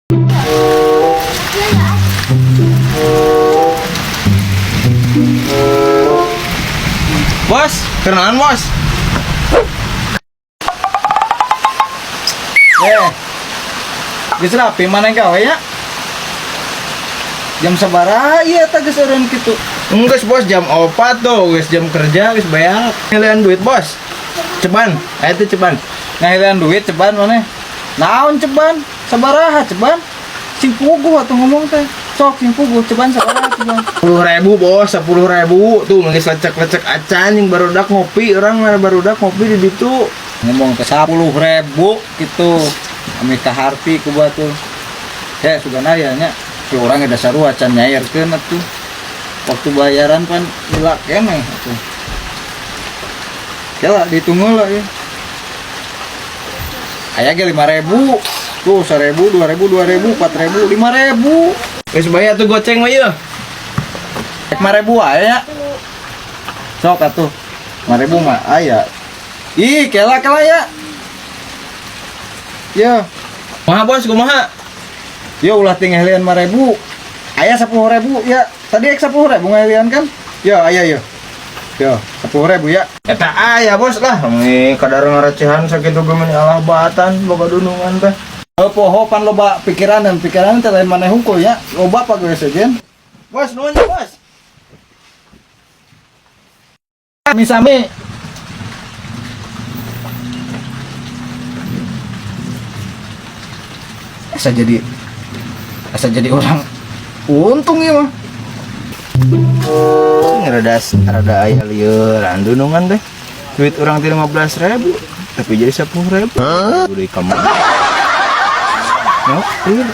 Bos, kenalan, Bos. Eh, geus rapi maneh gawe ya? Jam sabaraha ieu eta geus eureun kitu? Enggak, Bos, jam 4 tuh, geus jam kerja, geus bayar. Ngelian duit, Bos. Ceban, ayo tuh ceban. Ngahilian duit ceban maneh. Naon ceban? Sabaraha ceban? Sing puguh atuh ngomong teh. Sok sing puguh ceban sabaraha ceban? 10 ribu, Bos, 10 ribu. Tuh, geus lecek-lecek acan yang barudak ngopi, orang mana barudak ngopi di ditu. Ngomong ke 10 ribu gitu. Ameh kaharti ku batur. Ya sugana ya nya. Si urang ge dasar can nyairkeun atuh. Waktu bayaran pan lila keneh atuh. Kela ditunggu lah ya. Aya ge 5 ribu. Tuh 1 ribu, 2 ribu, 2 ribu, 4 ribu, 5 ribu. Geus bayar tuh goceng mah ieu. 5 ribu aya. Sok atuh. 5 ribu mah aya. Ih, kela kela ya. Ya, Kumaha, Bos, kumaha? ya ulah tingalian 5 ribu. Aya 10 ribu ya. Tadi ek 10 ribu ngalian kan? Ya, aya ya. Ya, 10 ribu ya. Eta aya, Bos, lah. Nih kadar ngarecehan sakitu ge meni alah batan boga dunungan teh. Oh, poho pan loba pikiran dan pikiran teh lain maneh hungkul ya. Loba apa gue sejen? Bos, nuhun ya, Bos. Sami-sami. Asa jadi orang untung ya mah. Rada rada aya lieuran dunungan teh. Duit urang teh 15 ribu, tapi jadi 10 ribu. Udah kamu. Nyok, lieur.